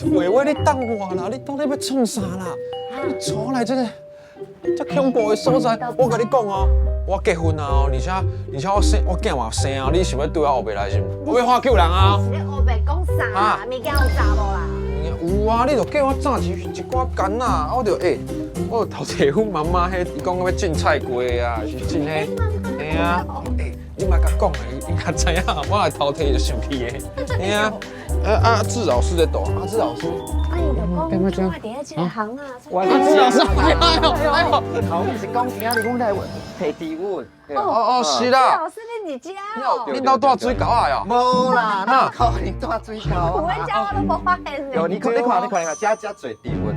偉偉，你等我啦！你到底欲創啥啦？你帶我來這个遮恐怖的所在，我共你講哦，我結婚啊哦，而且我生我囝嘛生啊，你是欲對我烏白來是毋？我欲喊救人啊！你烏白講啥啦？物件有炸無啦？有啊，你就叫我炸一寡柑仔，我就欸，我就頭提阮媽媽彼，伊講欲種菜瓜啊，是種彼，嘿啊，欸，你莫共講啊，伊較知影，我來偷提就生氣的，嘿啊，啊啊，志老師佇佗？啊，志老師。啊，伊就講，我佇咧這个巷啊。啊，志老師，哎呦，哎呦，好，我是講今仔日阮來提植物。哦哦，是啦。老師，你佇遮哦？恁兜蹛水溝仔哦？無啦，哪可能蹛水溝啊？阮遮我都無發現呢。有，你看，你看，你看，遮遮濟植物。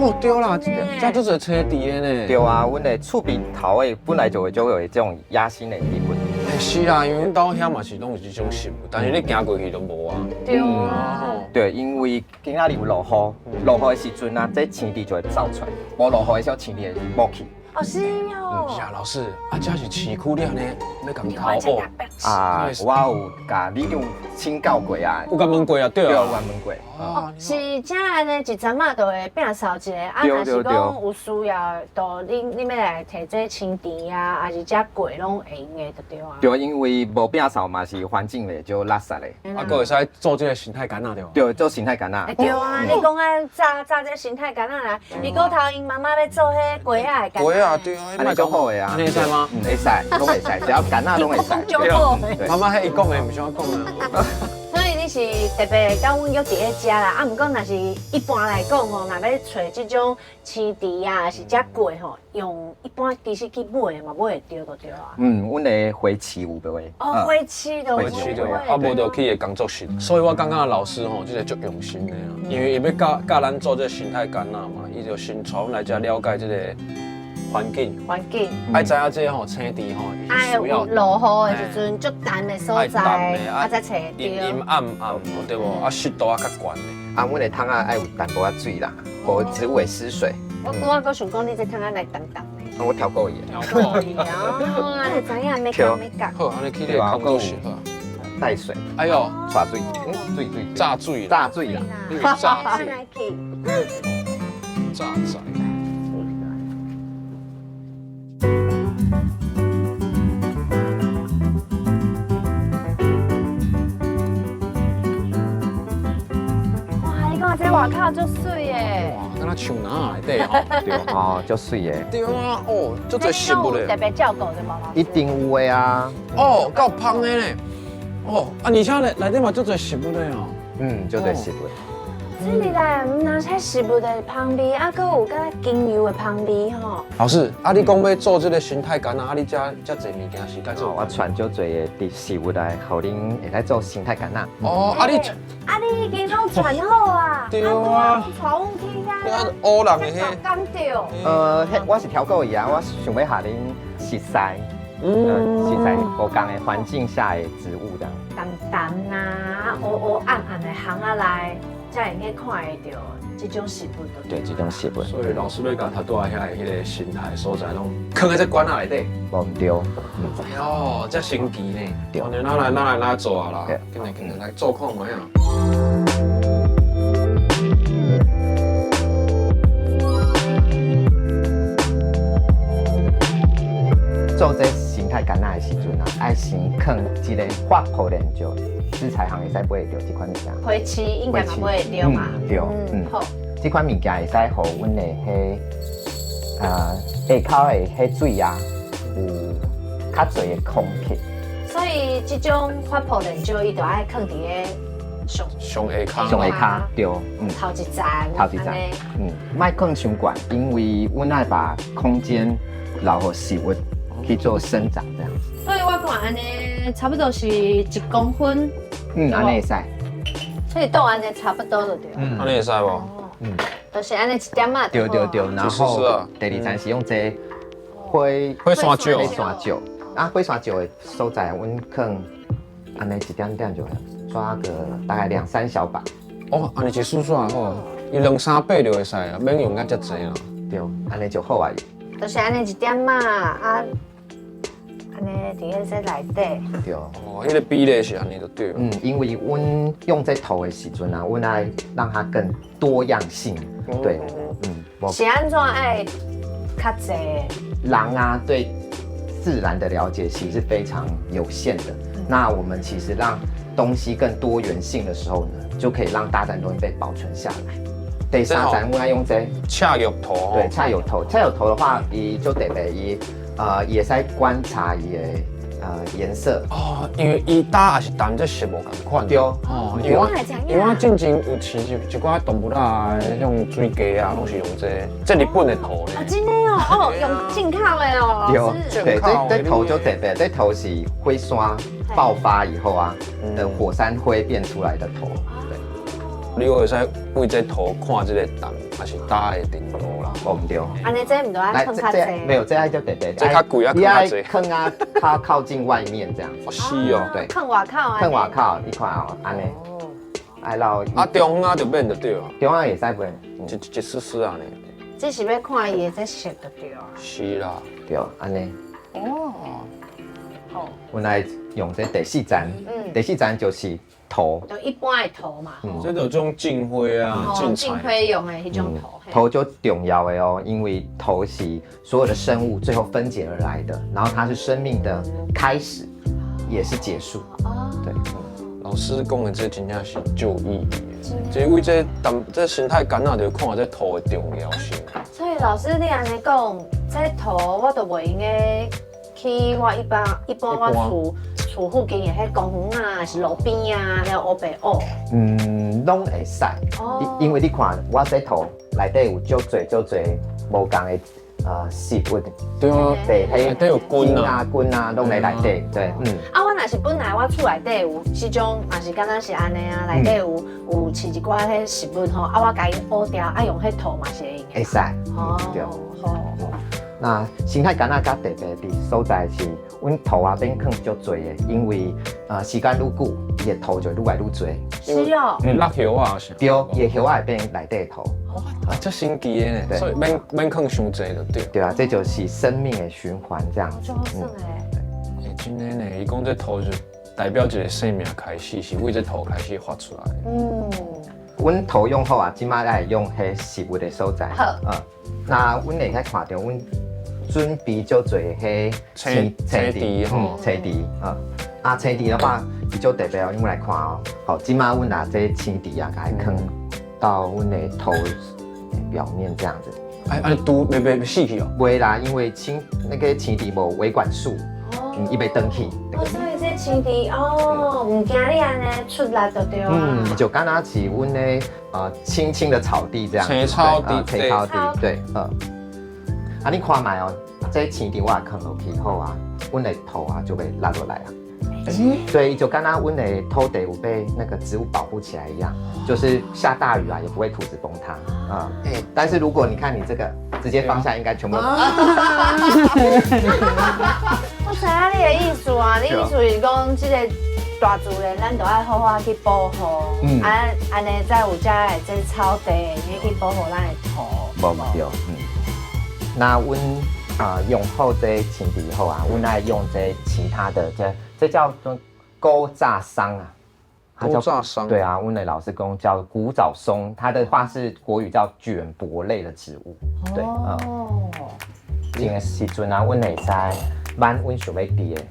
哦，對啦，遮足濟青池的呢。對啊，阮的厝邊頭的本來就會就有這種野生的植物。欸，是啦，因為阮兜遐嘛是攏有這種植物，但是你行過去就無啊。對啊。對，因為今仔日有落雨，落雨的時陣啊，這青苔就會走出來；無落雨的時候，青苔會無去。哦，是哦。是啊，老師，啊，這是市區了呢，欲共偷哦。啊，我有共里長請教過啊，有共問過啊，對啊，有共問過。哦，是遮按呢一陣仔就會摒掃一下，啊，若是講有需要，就你欲來提這青池啊，抑是遮過攏會用的，就對啊。對，因為無摒掃嘛是環境咧就垃圾咧。啊，閣會使做這个生態柑仔對無？對，做生態柑仔。對啊，你講愛炸炸這生態柑仔來，伊閣頭𪜶媽媽欲做彼粿仔的柑粿仔對啊，按呢足好的啊。按呢會使嗎？嗯，會使，攏會使，只要柑仔攏會使。對。媽媽彼伊講的，毋是我講的。所以你是特別共阮約佇咧遮啦，啊，毋過若是一般來講吼，若欲揣這種青池啊，抑是遮粿吼，用一般其實去買嘛買會著就對啊。嗯，阮的花市有賣。哦，花市就花市對，啊，無就去个工作室。所以我感覺老師吼，這个足用心的啊，因為伊欲教教咱做這个生態柑仔嘛，伊就先帶阮來遮了解這个環境。環境。愛知影這个吼青池吼，愛有落雨的時陣，足乾的所在，啊才揣會著。陰陰暗暗，對無？啊，濕度啊較懸的。啊，阮的桶仔愛有淡薄仔水啦，予植物會失水。我閣想講，你這桶仔來澹澹的。我調過伊。調過伊哦，按呢知影欲講欲講。好，按呢去你的工作室好。帶水。哎喲，帶水，水水。炸水。炸水啦。炸水。炸水。哇，你看這外口足媠的。哇，敢若樹林內底吼。對哦，足媠的。對啊，哦，足濟植物的。特別照顧的無？一定有的啊。哦，夠芳的呢。哦，啊，而且內內底嘛足濟植物的哦。嗯，足濟植物。這裡來毋但是食物的芳味，啊，閣有敢若精油的芳味吼。老師，啊，你講欲做這个生態柑仔，啊，你遮遮濟物件是該做？我傳足濟的植物來，予恁會使做生態柑仔。哦，啊你，啊你已經攏傳好啊？對啊，帶阮去遐。烏人的彼。敢對。彼我是調過伊啊，我想欲予恁熟似，熟似無仝的環境下的植物這樣。澹澹啊，烏烏暗暗的巷仔內。才會用看會著這種食物。對，這種食物。所以老師欲共頭拄仔遐的彼个生態所在，攏囥佇這罐仔內底。無毋對。哦，遮神奇呢。對。咱來，咱來，來做啊啦！緊來，緊來，來做看覓啊！做這生態柑仔的時陣啊，愛先囥一个發泡粘石，食材行會使買會著這款物件。花市應該嘛買會著嘛。對，嗯，好。這款物件會使予阮的彼下跤的彼水啊，有較濟的空氣。所以這種發泡粘石，伊就愛囥佇咧上上下跤，上下跤，對，嗯。頭一層，頭一層，嗯，莫囥傷懸，因為阮愛把空間留予食物去做生長，這樣子。所以我看按呢，差不多是1公分。嗯，按呢會使。所以倒按呢差不多就對。嗯，按呢會使無？嗯，就是按呢一點仔。對對對，然後第二層是用這個火火山石。火山石，啊，火山石的所在，阮囥按呢一點點就抓個大概兩三小把。哦，按呢一束束哦，伊兩三把就會使啊，免用甲遮濟啦。對，按呢就好啊。就是按呢一點仔啊。按呢佇彼這內底。對。哦，彼個比例是按呢就對。嗯，因為阮用這土的時陣啊，阮愛讓它更多樣性。對，嗯。是按怎愛較濟？人啊，對自然的了解其實是非常有限的。那我們其實讓東西更多元性的時候呢，就可以讓大自然東西被保存下來。第三層阮愛用這赤玉土。對，赤玉土，赤玉土的話，伊就特別伊，伊會使觀察伊的顏色。哦，因為伊焦抑是澹，這色無仝款。對。哦，因為我進前有飼一寡動物啊，彼種水雞啊，攏是用這個，這日本的土呢。哦，真的哦，哦，用進口的哦。對，對，這土就特別，這土是火山爆發以後啊的火山灰變出來的土。對。你會使為這土看這個澹，抑是焦的程度啦。無毋對。按呢這毋著愛囥較濟。沒有，這愛就特別。這較貴啊，你愛囥啊，較靠近外面這樣子。是哦。對。囥外口啊。囥外口，你看哦，按呢。愛留。啊，中央就免就對啊。中央會使袂？一一絲絲按呢。這是欲看伊的這色就對啊。是啦。對，按呢。哦。好。阮來用這第四層，第四層就是土，就一般的土嘛。這就種種花啊，種種花用的彼種土。土就重要的哦，因為土是所有的生物最後分解而來的，然後它是生命的開始，也是結束。哦，對。老師講的這真正是足有意義的，這為這淡這生態矸仔就看這土的重要性。所以老師你按呢講，這土我就袂用得去我一般我厝附近的彼公園啊，是路邊啊，了烏白挖。嗯，攏會使。哦。因為你看，我這土內底有足濟足濟無仝的食物。對啊。對，內底有菌啊，菌啊，攏佇內底。對，嗯。啊，我若是本來我厝內底有這種，嘛是敢若是按呢啊，內底有飼一寡彼食物吼，啊，我共伊挖掉，啊，用彼土嘛是會用。會使。哦。對。好。那生態矸仔較特別佇所在是，阮土啊免囥足濟的，因為時間愈久，伊的土就愈來愈濟。是哦。落葉啊是。對，伊的葉仔會變內底土。啊，這神奇的呢，所以免囥傷濟就對。對啊，這就是生命的循環這樣子。嗯。欸，真的呢，伊講這土就代表一個生命開始，是為這土開始發出來的。嗯。阮土用好啊，這擺來用彼食物的所在。好。嗯。那阮會使看著阮準備足濟彼青青池吼，青池啊，啊青池的話，伊足特別哦，因為來看哦，好，這擺阮拿這青池啊，共伊囥到阮的土表面這樣子。哎，啊，櫥袂死去哦？袂啦，因為青那個青池無維管束，伊袂斷去。哦，所以這青池哦，毋驚你按呢出力就對啊。嗯，就敢若是阮的青青的草地這樣。青草地，青草地，對，啊，你看覓哦，這青池我也囥落去好啊，阮的土啊就會落落來啊。對，就敢若阮的土地有被那個植物保護起來一樣，就是下大雨啊也不會土質崩塌啊。但是如果你看你這個直接放下，應該全部。我知影你的意思啊，你意思是講這個大自然，咱都愛好好去保護，啊，按呢才有遮的這草地，會去保護咱的土。無對，嗯。那阮啊用好這青池以後啊，阮愛用這其他的這叫做古早松啊。古早松。對啊，阮的老師講叫古早松，它的話是國語叫卷柏類的植物。對，嗯。種的時陣啊，阮會使挽阮想欲佇的，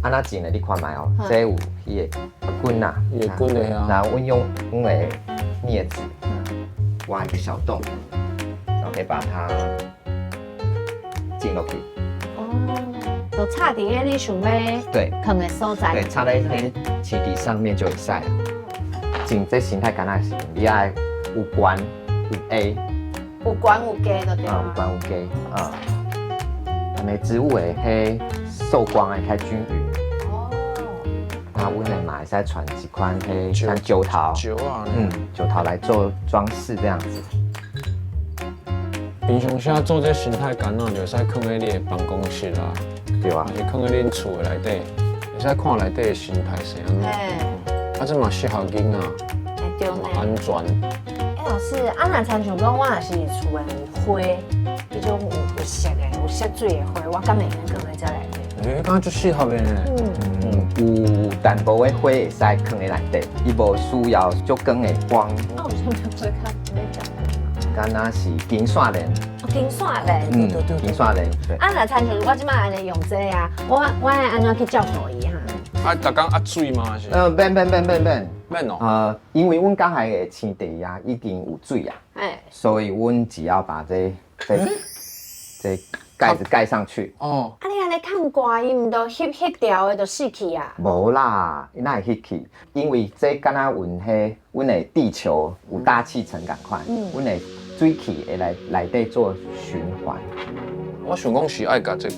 按怎種的？你看覓哦，這有彼个根啊，彼个根的啊。然後阮用阮的鑷子挖一個小洞，然後可以把它種落去。哦，就插佇彼你想欲囥的所在。對，插佇彼青池上面就會使。種這生態矸仔是，你愛有懸有低。有懸有低就對。啊，有懸有低啊。按呢植物的彼受光會較均勻。哦。那阮的嘛會使傳一款彼像石頭。石啊。嗯，石頭來做裝飾這樣子。平常時做這生態矸仔，就會使囥佇你的辦公室啊，對啊，抑是囥佇恁厝的內底，會使看內底的生態是按怎。啊，這嘛適合囡仔，對嘛安全。欸，老師，啊，若親像講我若是厝的花，彼種有色的、有色水的花，我敢會用囥佇這內底？欸，敢若足適合的呢。嗯，有淡薄的花會使囥佇內底，伊無需要足光的光。啊，有啥物花較欲食？敢若是金線蓮。哦，金線蓮。嗯，金線蓮。對。啊，若親像我這擺按呢用這個啊，我愛按怎去照顧伊哈？啊，逐工壓水嗎？是？免免免免免。免哦。因為阮剛才的青地啊，已經有水啊，所以阮只要把這蓋子蓋上去。哦。啊，你按呢崁蓋，伊毋都翕翕掉的，就死去啊？無啦，伊哪會翕去？因為這敢若阮彼阮的地球有大氣層仝款，阮的水汽會來內底做循環。我想講是愛共這蓋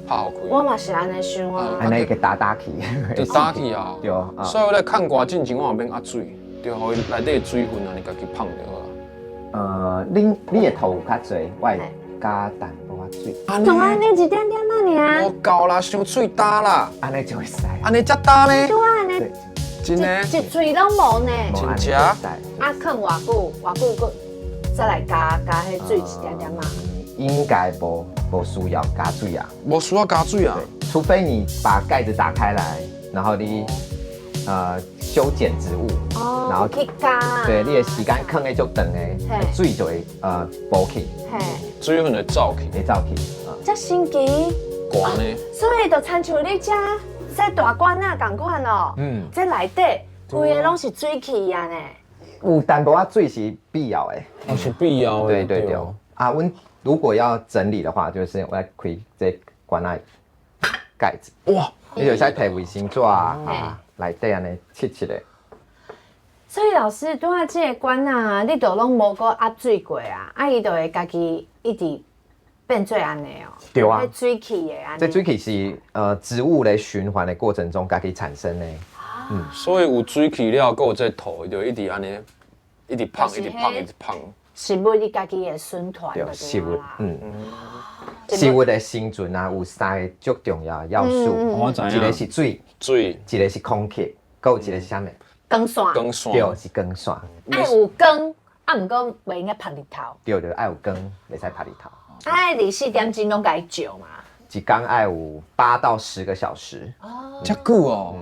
拍予開。我嘛是按呢想啊。按呢去打打去。就打去啊。對啊。所以我咧崁蓋進前，我嘛免壓水，就予伊內底的水分按呢家己芳就好啦。恁的土有較濟，我會加淡薄仔水。怎按呢一點點仔爾？無夠啦，傷喙焦啦。按呢就會使。按呢遮焦呢？對啊，按呢。真的。一喙攏無呢。真正。啊，囥偌久？偌久閣再來加彼水一點點仔？應該無需要加水啊。無需要加水啊？除非你把蓋子打開來，然後你修剪植物，然後去加。對，你的時間囥咧足長的，水就會補起，水分會走去，會走去。遮神奇。寒呢？所以就親像你遮這大罐仔仝款哦，這內底規个攏是水汽啊呢。有淡薄仔水是必要的。哦，是必要的。對對對。啊，阮如果要整理的話，就是我來開這罐仔蓋子。哇！你就使提衛生紙啊，內底按呢拭拭的。所以老師，拄仔這個罐仔，你都攏無閣壓水過啊？啊，伊就會家己一直變做按呢哦。對啊。水汽的按呢。這水汽是植物咧循環的過程中家己產生的。嗯。所以有水汽了，閣有這土，就一直按呢，一直芳，一直芳，一直芳。食物你家己會循環。對，食物，嗯。食物的生存啊，有三个足重要的要素，一個是水，水，一個是空氣，閣有一個是啥物？光線。光線。對，是光線。愛有光，啊，毋過袂用該曝日頭。對對，愛有光，袂使曝日頭。愛24點鐘攏共伊照嘛？一工愛有8到10個小時。哦，遮久哦。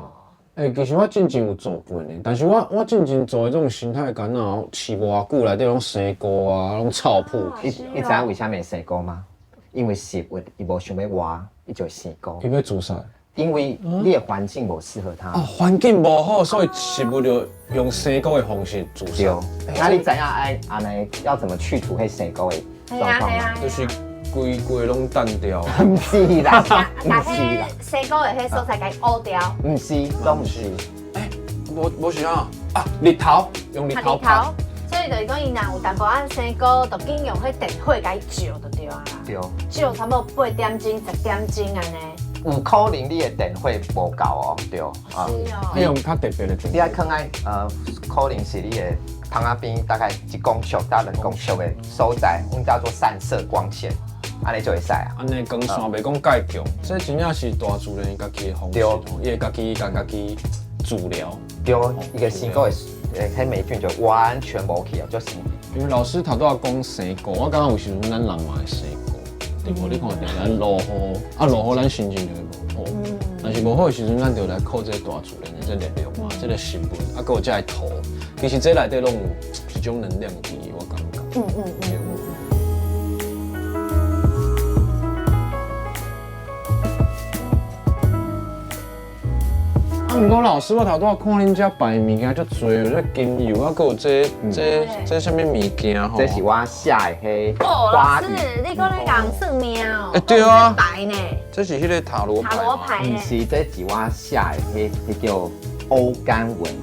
欸，其實我進前有做過呢，但是我進前做的這種生態柑仔，飼無偌久，內底攏生菇啊，攏臭噗。你知影為啥物會生菇嗎？因為食物伊無想欲活，伊就會生菇。伊欲自殺。因為你的環境無適合它。哦，環境無好，所以食物就用生菇的方式自殺。對。那你知影愛按呢要怎麼去除彼生菇的狀況嗎？就是規鍋攏淡掉。毋是啦，毋是啦。生菇的彼所在共伊挖掉。毋是，攏毋是。欸，無是啊，啊，日頭用日頭曬。所以就是講，伊若有淡薄仔生菇，就緊用彼電火共伊照就對啊啦。對。照差不多8點鐘、10點鐘按呢。有可能你的電火無夠哦，對。是哦。你用較特別的電。你愛囥在可能是你的窗仔邊大概1公尺到2公尺的所在，阮叫做散射光線，按呢就會使啊。按呢光線袂講蓋強，這真正是大自然家己的方式，伊會家己共家己治療。對，伊个生菇的彼霉菌就完全無去哦，足神奇。因為老師頭拄仔講生菇，我感覺有時陣咱人嘛會生菇，對無？你看著咱落雨，啊落雨咱心情就會無好，但是無好的時陣，咱就來靠這個大自然的這力量嘛，這個食物，啊，閣有這个土，其實這內底攏有一種能量佇，我感覺。對無？啊，毋過老師，我頭拄仔看恁遮擺的物件足濟，有這精油啊，閣有這啥物物件吼？這是我寫的彼哦，老花師，你閣咧共算命哦？欸，對啊。牌呢？這是彼個塔羅牌。塔羅牌呢？毋是，這是我寫的彼叫歐甘文，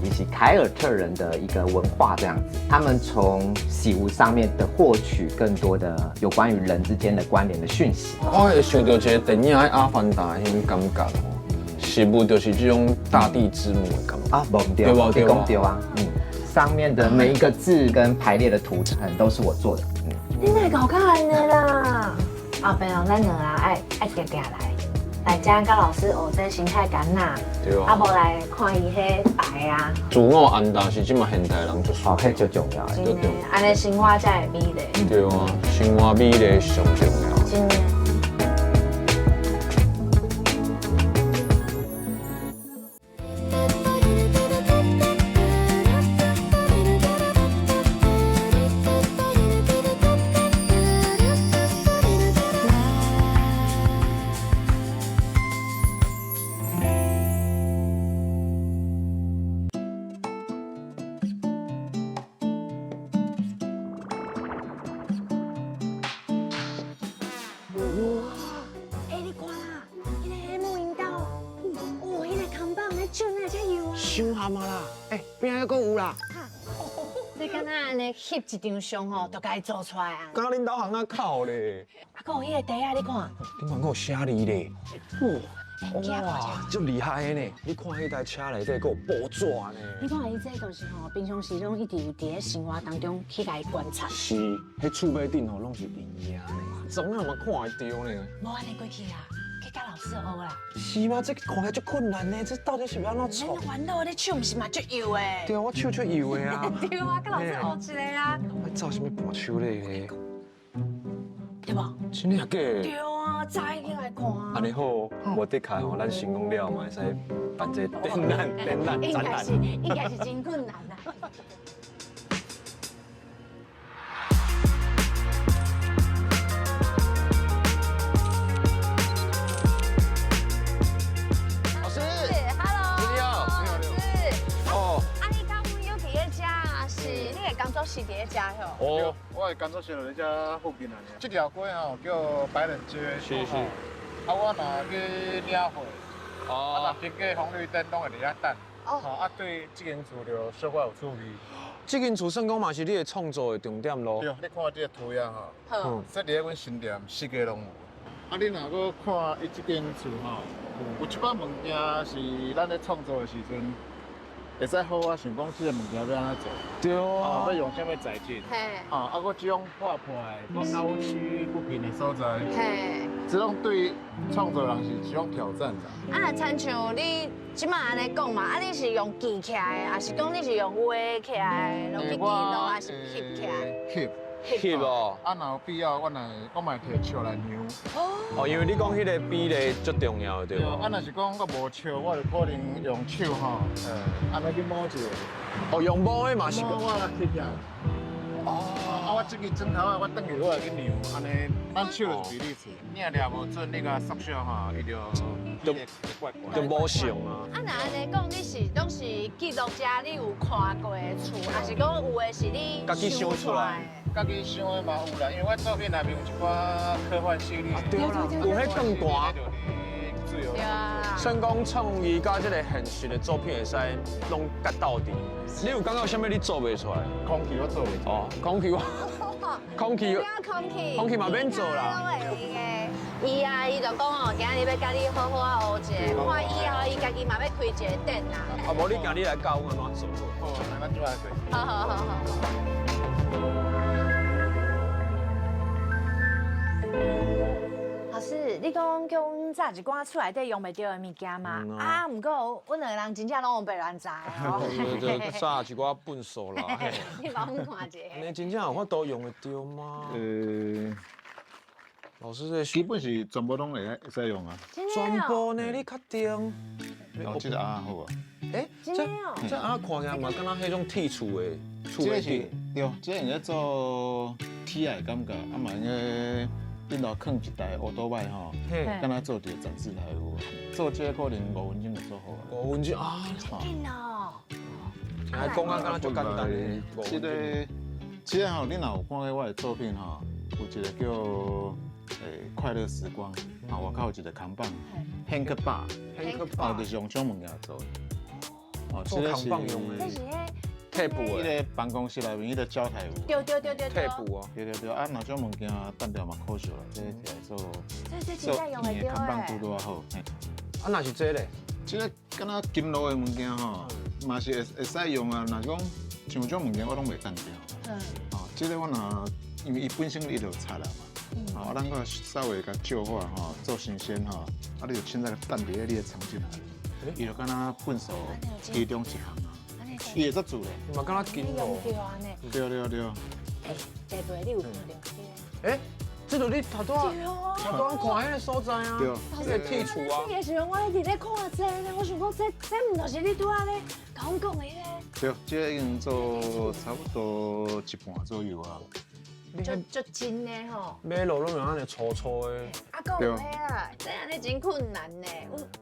伊是凱爾特人的一個文化這樣子。他們從食物上面的獲取更多的有關於人之間的關聯的訊息。我會想到一個電影《阿凡達》彼種感覺吼。食物就是這種大地之母的感覺啊，無毋對，你講對啊，嗯，上面的每一個字跟排列的圖騰都是我做的。你哪會搞較按呢啦？後壁哦，咱兩个愛行行來，來遮佮老師學這生菜柑仔，對啊無來看伊彼白啊，自我安踏是這馬現代人最需哦，彼足重要的。真的，按呢生活才會美麗。對啊，生活美麗上重要。真的。欸，你看啦，彼个黑木樱桃，哦，彼个扛棒咧种的遮幼啊。傷含啊啦！欸，邊仔閣有啦？你敢若按呢翕一張相吼，就共伊做出來啊。敢若恁兜巷仔口咧，啊，閣有彼個袋仔，你看，頂懸閣有寫字咧。哇，足厲害的呢！你看彼台車內底閣有報紙呢。你看伊這就是吼，平常時攏一直有佇咧生活當中去共伊觀察。是，彼厝尾頂吼攏是陰影呢，總仔嘛看會著呢。無按呢過去啦，去佮老師學啦。是嗎？這看起來足困難呢，這到底是欲按怎免創？煩惱，你手毋是嘛足幼的？對啊，我手足幼的啊。對啊，佮老師學一个啊。愛走啥物伴手禮咧？對無？真的啊假的？對啊，早已經來看啊。按呢好，無的確吼，咱成功了嘛，會使辦這個展覽、展覽、應該是展覽。應該是真困難啦。老師，Hello，你好老師。哦啊，你佮阮約佇咧遮啊？是你的工作室佇咧遮吼？哦，我的工作室就佇遮附近啊。這條街吼叫白人街。是是。啊，我若去領貨，啊，若經過紅綠燈，攏會佇遐等。哦。啊，對這間厝就小可有注意。這間厝算講嘛是你的創作的重點咯。對，你看這個圖樣吼，好。這佇咧阮新店四界攏有。啊，你若閣看伊這間厝吼，有一寡物件是咱咧創作的時陣，會使好好想講這个物件欲按怎做。對啊。欲用啥物材質？嘿。啊，閣這種破破的、閣凹曲不平的所在，嘿。這種對創作人是一種挑戰啦。啊，若親像你這馬按呢講嘛，啊，你是用記起來的，還是講你是用畫起來的，攏去記錄，還是翕起來？翕。翕哦。啊，若有必要，我嘛會提尺來量。哦，因為你講彼个比例足重要的對無？啊，若是講我無尺，我就可能用手吼，按呢去摸一下。哦，用摸的嘛是。摸我來翕起來。哦。啊，我這支針頭仔，我轉去我會去量，按呢，咱手就是比例尺，你若掠無準，你共縮小吼，伊就就無像啊。啊，若按呢講，你是攏是記錄遮你有看過的厝，還是講有的是你家己想出來？家己想的嘛有啦，因為我作品內面有一寡科幻系列。對啦，有彼更大。對啊。算講創意佮這个現實的作品會使攏結鬥陣。你有感覺有啥物你做袂出來？空氣我做袂出來。哦，空氣我，空氣，空氣，空氣嘛免做啦。伊啊，伊就講哦，今日欲佮你好好啊學一下，看以後伊家己嘛欲開一个店啦。啊，無你今日來教阮按怎做。好，來咱做來做。好好好好。老師，你講叫阮炸一寡厝內底用袂著的物件嘛？啊，毋過阮兩個人真正攏有白亂炸的哦。炸一寡笨手啦。你幫阮看一下。你真正有法度用會著嗎？老師這基本是全部攏會使用啊。全部呢？你確定？哦，這個啊好啊。欸，這這啊看起來嘛，敢若彼種鐵厝的厝的頂。對，這用咧做鐵的感覺，啊嘛用咧。頂頭囥一台烏多擺吼，敢若做一个展示台有無？做這个可能5分鐘就做好啊。5分鐘啊，緊哦！來講啊，敢若足簡單的。這个，這个吼，你若有看過我的作品吼，有一个叫快樂時光，啊，外口有一个扛棒，漢克把，漢克把，就是用這種物件做的。哦，做扛棒用的。這是彼替補的。彼个辦公室內面彼个膠台有。對對對對。替補哦。對對對，啊，若這種物件單調嘛可惜啦，這個摕來做。這真正用會著扛棒拄拄仔好。啊，若是這咧？這个敢若金爐的物件吼，嘛是會使用啊。若是講像這種物件，我攏袂單調。哦，這个我若因為伊本身伊就有賊啦嘛。吼，啊，咱閣稍微共石化吼，做新鮮吼，啊，你就凊彩擲佇咧你的場景內，伊就敢若糞掃其中一項啊，伊會足自然。嘛敢若緊哦。對按呢。對對對。欸，這回你有看著這個？欸，這就你頭拄仔頭拄仔看彼个所在啊，對，這個鐵厝啊。這个時陣我一直咧看這呢，我想講這這毋就是你拄仔咧共阮講的彼个？對，這個已經做差不多一半左右啊。足足真的吼，馬路攏用按呢粗粗的。啊，閣有彼啦，這按呢真困難呢。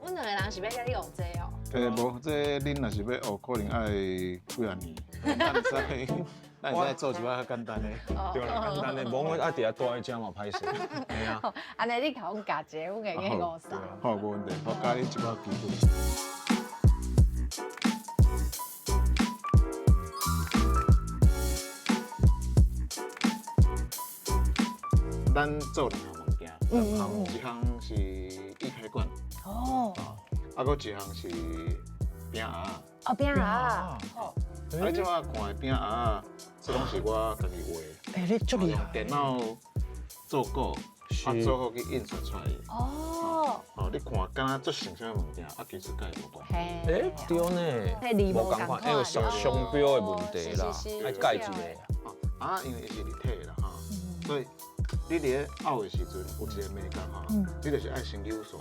阮阮兩个人是欲共你學這哦。欸，無，這恁若是欲學，可能愛幾仔年。咱會使，咱會使做一寡較簡單的。對啦，簡單的，無我愛佇遐蹛佇遮嘛歹勢。嘿啊。按呢你共阮教一个，阮會用五三。好，無問題，我教你一寡基本。咱做兩項物件，兩項，一項是易開罐，哦，啊，閣一項是餅仔。哦，餅仔。啊，你這擺看的餅仔，這攏是我家己畫的。欸，你足厲害！電腦做稿，啊，做好去印刷出來。哦。哦，你看敢若足像啥物物件，啊，其實佮伊無關。欸，對呢。無仝款，因為商標的問題啦，愛改一個。啊，因為伊是立體的啦，吼，所以。你佇咧拗的時陣，有一個眉角吼，你就是愛先扭線。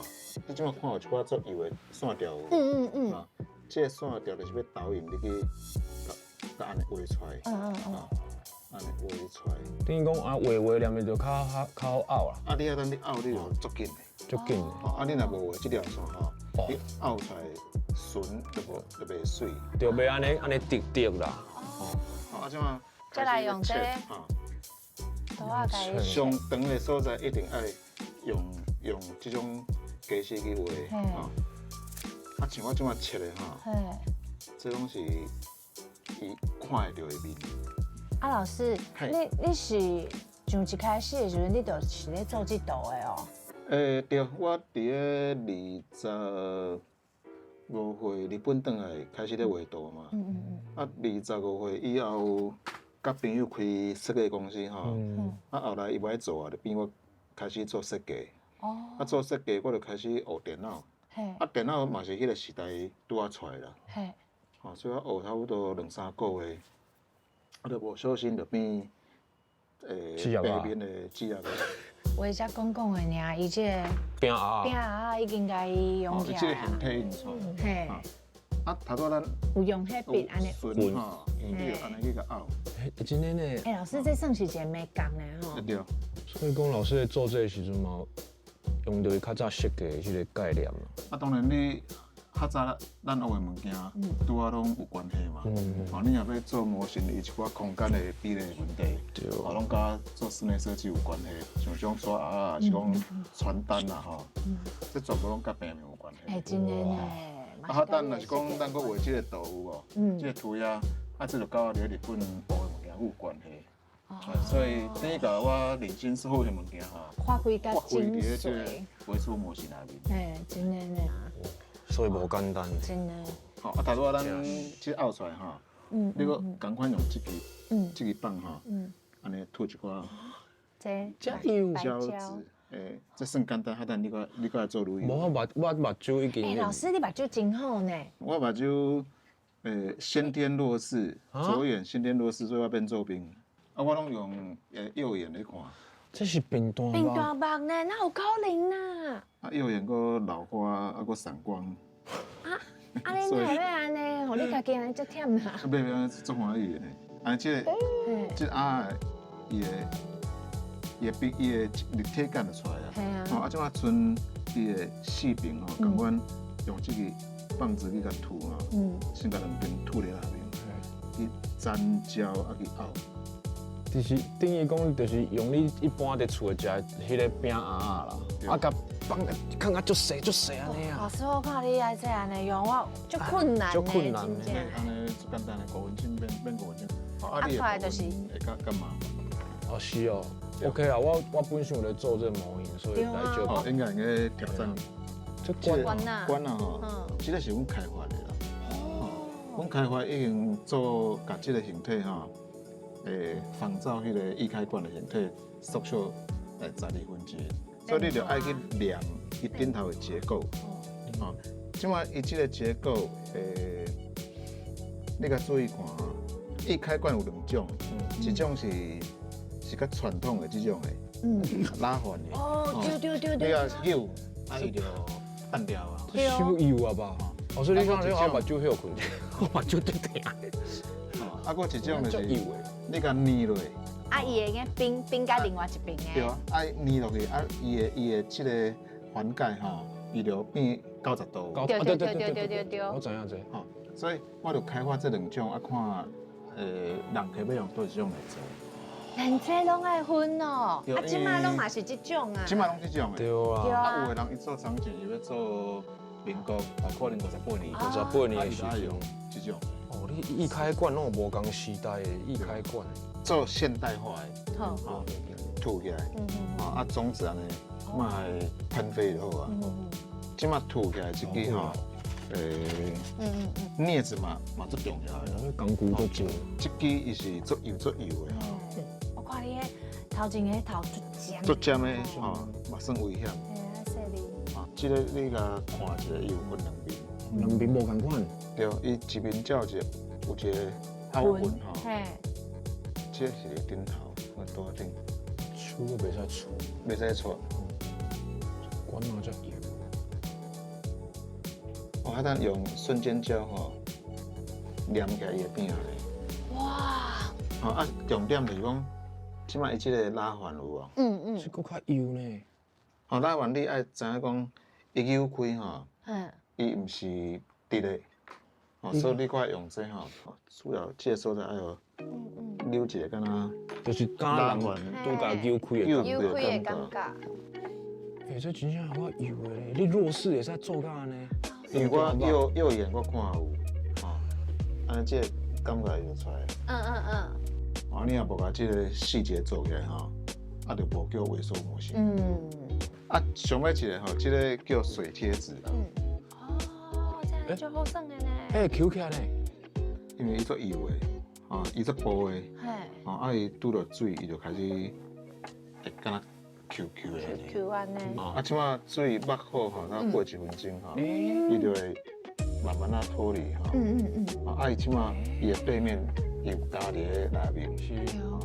你這擺看有一寡足幼的線條有？啊，這個線條就是欲導引你去，共按呢畫出來。按呢畫出來。等於講啊，畫畫連的就較較較好拗啦。啊，你啊，等你拗，你就足緊的。足緊的。啊，你若無畫這條線吼，你拗出來順就無就袂媠。就袂按呢按呢直直啦。哦，啊，這擺。再來用這個。上長的所在一定愛用用這種家私去畫，吼。啊，像我這麼切的吼，這攏是伊看會著的面。啊，老師，你是從一開始的時陣，你就是咧做這道的哦？欸，對，我佇咧25歲日本轉來開始咧畫圖嘛。啊，25歲以後。佮朋友開設計公司吼，啊後來伊無愛做啊，就變我開始做設計。啊做設計，我就開始學電腦。啊電腦嘛是彼個時代拄仔出來啦。吼，所以我學差不多兩三個月，啊就無小心就變平面的職業。話才講講的爾，伊這個餅仔，餅仔已經共伊用起來。這個形體印出來。嘿。啊，頭拄仔咱有用彼筆按呢，順吼，你就按呢去共拗。欸，真的呢。欸，老師，這算是一個眉角呢吼。對。所以講，老師咧做這个時陣嘛，用著伊較早設計的彼个概念嘛。啊，當然你較早咱學的物件，拄仔攏有關係嘛。哦，你若欲做模型，伊一寡空間的比例問題，哦，攏佮做室內設計有關係。像這種紙仔啊，是講傳單啊，吼，這全部攏佮平面有關係。欸，真的呢。啊，等若是講咱閣畫這個圖有無？這個圖呀，啊，這就佮我佇日本學的物件有關係。所以等於共我認真所有的物件吼，發揮較精髓，畫出模型內面。欸，真的呢。所以無簡單。真的。好，啊，頭拄仔咱這拗出來吼，你閣仝款用這支，這支棒吼，按呢塗一寡。這這油膠紙。欸，這算簡單，哈等你閣你閣來做旅遊。無，我目我目睭已經。欸，老師，你目睭真好呢。我目睭，欸，先天弱視，左眼先天弱視，所以我變做兵。啊，我攏用右眼來看。這是平大目。平大目呢，哪有可能啊？啊，右眼閣老花，啊，閣散光。啊，啊，你哪會欲按呢？予你家己按呢足忝啦。啊，袂袂，足歡喜的呢。啊，這個，這啊，伊的。伊的筆，伊的立體感就出來啊！吼，啊，這擺賰伊的四邊吼，仝款用這個棒子去共塗吼，先共兩邊塗佇內面，去粘膠啊去拗。就是等於講，就是用你一般佇厝內食的彼个餅仔啦，啊，共放囥啊足細足細按呢啊。老師，我看你愛這按呢用，我足困難，足困難真正。按呢足簡單的五分鐘免免五分鐘。啊，出來就是會較較麻煩。哦，是哦。OK 啦，我本身有咧做這個模型，所以來就哦，應該用該挑戰。這關啊，關啊吼，這個是阮開發的啦。哦，阮開發已經做共這個形體吼，仿照彼個易開罐的形體縮小哎，1/12，所以你就愛去量伊頂頭的結構。哦，這馬伊這個結構，你較注意看啊，易開罐有兩種，一種是較傳統的這種的，拉環的。哦，對對對對。你若扭，啊伊就斷掉啊。傷幼啊吧？哦，所以你講你我目睭休睏，我目睭足疼。啊，閣一種就是你共捏落。啊，伊會用冰冰佮另外一邊的。對啊，啊捏落去，啊伊的這個環界吼，伊就變90度。對對對對對對對。我知影這。吼，所以我就開發這兩種，啊看，人客欲用佗一種來做。連這攏愛分哦，啊，這馬攏嘛是這種啊。這馬攏這種的。對啊。對啊。啊，有的人伊做場景，伊欲做民國，可能58年。58年的時陣用這種。哦，你易開罐攏有無仝時代的易開罐。做現代化的，好，吐起來，啊種子按呢，嘛會噴飛就好啊。這馬吐起來這支吼，鑷子嘛嘛足重要的，工具足濟。這支伊是足幼足幼的。我看你彼頭前彼頭足尖。足尖的吼，嘛算危險。嘿啊，細膩。啊，這個你共看一下，伊有分兩面。兩面無仝款。對，伊一面才有一個有一個凹痕吼。嘿。這是頂頭，我拄仔頂。手閣袂使搓。袂使搓。管哪遮油？哦，啊，咱用瞬間膠吼，黏起來伊會變安呢。哇！哦啊，重點就是講，這馬伊這個拉環有無？嗯嗯。這閣較幼呢。哦，拉環你愛知影講，伊扭開吼，伊毋是直的，哦，所以你看用這吼，主要這個所在愛有扭一個敢若，就是敢若人拄共扭開的扭開的感覺。欸，這真正有夠幼的咧，你弱視會使做到按呢？因為我右眼我看有，吼，按呢這個感覺就出來。嗯嗯嗯。哦，你若無共這個細節做起來吼，啊，就無叫微縮模型。嗯。啊，上尾一個吼，這個叫水貼紙啦。嗯。哦，這樣就好耍的呢。欸，抾起來呢。因為伊足幼的，吼，伊足薄的，吼，啊，伊拄著水，伊就開始會敢若抾抾的。抾按呢。啊，這馬水捌好吼，咱過1分鐘吼，伊就會慢慢仔脫離吼。嗯嗯嗯。啊，伊這馬伊的背面有加佇咧內面，是。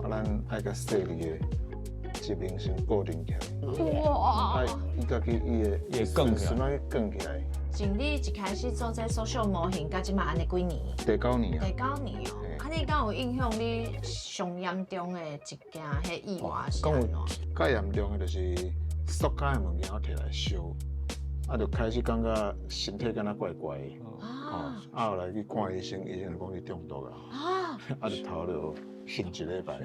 啊，咱愛較細膩的，一面先固定起來。哇！啊，伊家己伊會會捲起來，捲起來。從你一開始做這塑像模型，到這馬按呢幾年？第九年啊。第九年哦，啊，你敢有影響你上嚴重的一件彼意外是按怎？較嚴重的就是塑膠的物件我摕來燒，啊，就開始感覺身體敢若怪怪的。啊！啊，後來去看醫生，醫生就講你中毒啊。啊，就頭就眩一禮拜。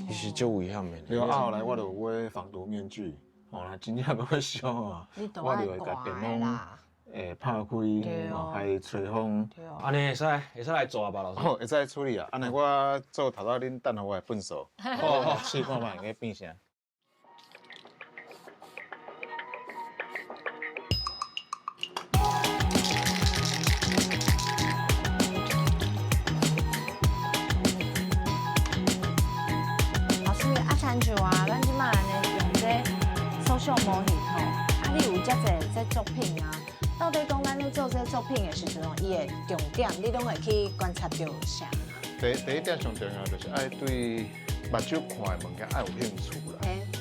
其實足危險的。對啊，後來我就買防毒面具，哦，若真正欲燒啊，我就會共電風。會拍開，還吹風。按呢會使會使來做啊吧，老師。好，會使處理啊。按呢我做頭拄恁等予我的糞掃，好，試看覓會變啥。老師，啊，親像啊，咱這馬按呢用這塑像模型吼，啊，你有遮濟這作品啊？到底講咱咧做這作品的時陣，伊的重點你攏會去觀察著啥？第一點上重要就是愛對目睭看的物件愛有興趣啦。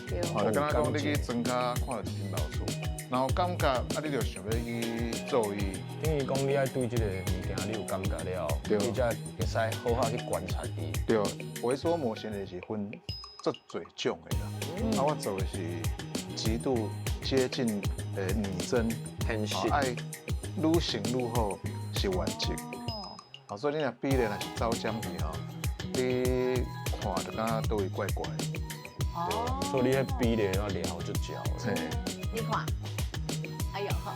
對。吼，就敢若講你去莊跤看著一間老厝，然後感覺啊，你就想欲去做伊。等於講你愛對這個物件你有感覺了，你才會使好好去觀察伊。對，微縮模型就是分足濟種的啦。啊，我做的是極度接近擬真。現實，愛愈成愈好是原則。哦，所以你若比例若是走針去吼，你看就感覺佗位怪怪的。哦，所以你彼比例要練好足焦。嘿，你看，哎呦好。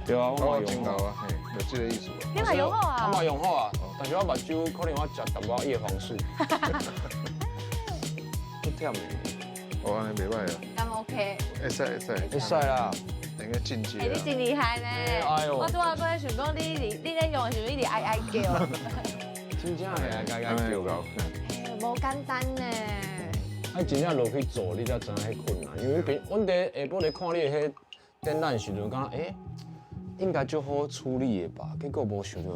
對啊，我嘛用好啊，嘿，就這個意思。你嘛用好啊？我嘛用好啊，但是我目睭可能我食淡薄仔葉黃素。足忝的。哦，按呢袂䆀啊。敢 OK？會使會使。會使啦。應該進階。欸，你真厲害呢！哎呦，我拄仔閣想講你咧用的時陣，你佇哀哀叫。真正會哀哀叫。欸，無簡單呢。啊，愛真正落去做，你才知影彼困難。因為平阮佇下晡咧看你的彼展覽時陣，感覺欸，應該足好處理的吧？結果無想著，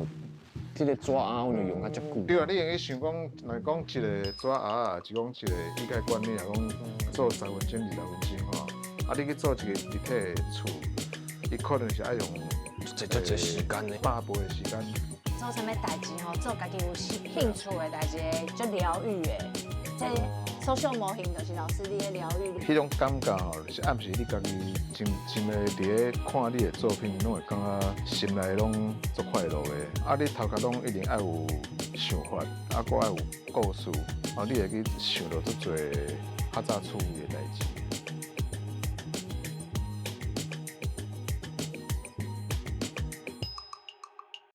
這个紙仔阮就用啊遮久。對啊，你會去想講，若講一个紙仔，是講一個機械管，你若講做10分鐘、20分鐘吼，啊，你去做一個立體的厝，伊可能是愛用這足濟時間呢。百倍的時間。做啥物代誌吼，做家己有興趣的代誌，足療癒的。這數學模型就是老師你的療癒。彼種感覺吼，就是暗時你家己真真的佇咧看你的作品，攏會感覺心內攏足快樂的。啊，你頭殼攏一定愛有想法，啊，閣愛有故事，啊，你會去想著足濟較早處理的代誌。